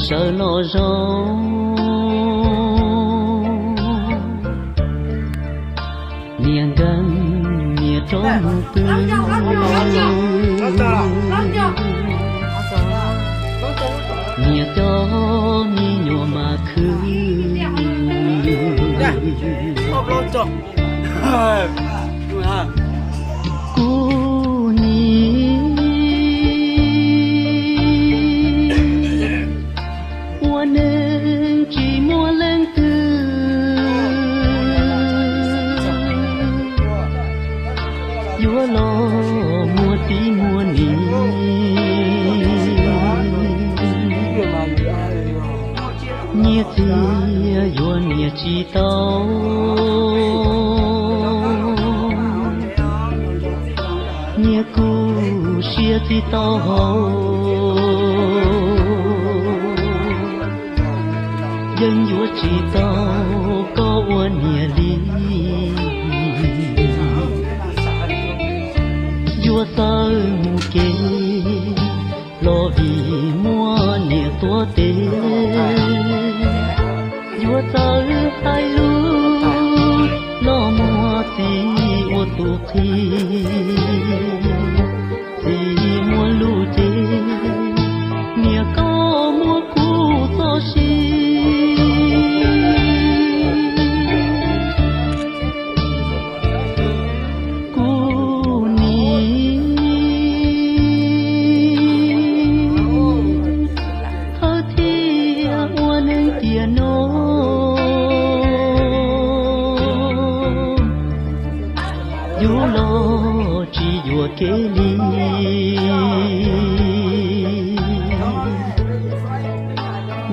Sawv los zoo, niam nkeeg niam rov mus pw. Niam cov me nyuam mas khwv. Kuv nim ua neej tsis muaj leej twg yuav los muag txiv muag niam. Nyiaj txiag yuav niam tsis tau, nyiaj kuj siab tsis tau haus, yeej yuav tsis tau koj ua niam li. Yuav txawj mus kev los vim muaj niam tuav tes, yuav txawj hais lus los muag txiv ua tus qhi. Txiv muaj lus ces niam koj muab kuv txoj sia. Kuv nim thawj thiaj ua neej tiam no, yus los tsis yuam kev li.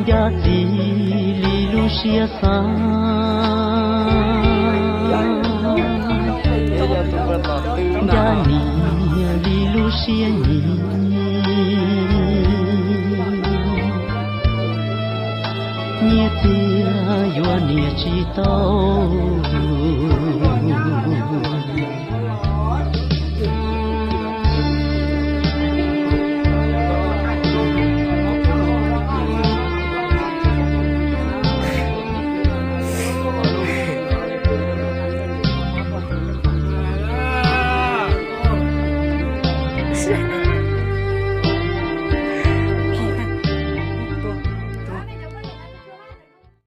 Ncaj txiv li lub siab xav, ncaj niam li lub siab nyiam. Nyiaj txiag yuav niam tsis tau,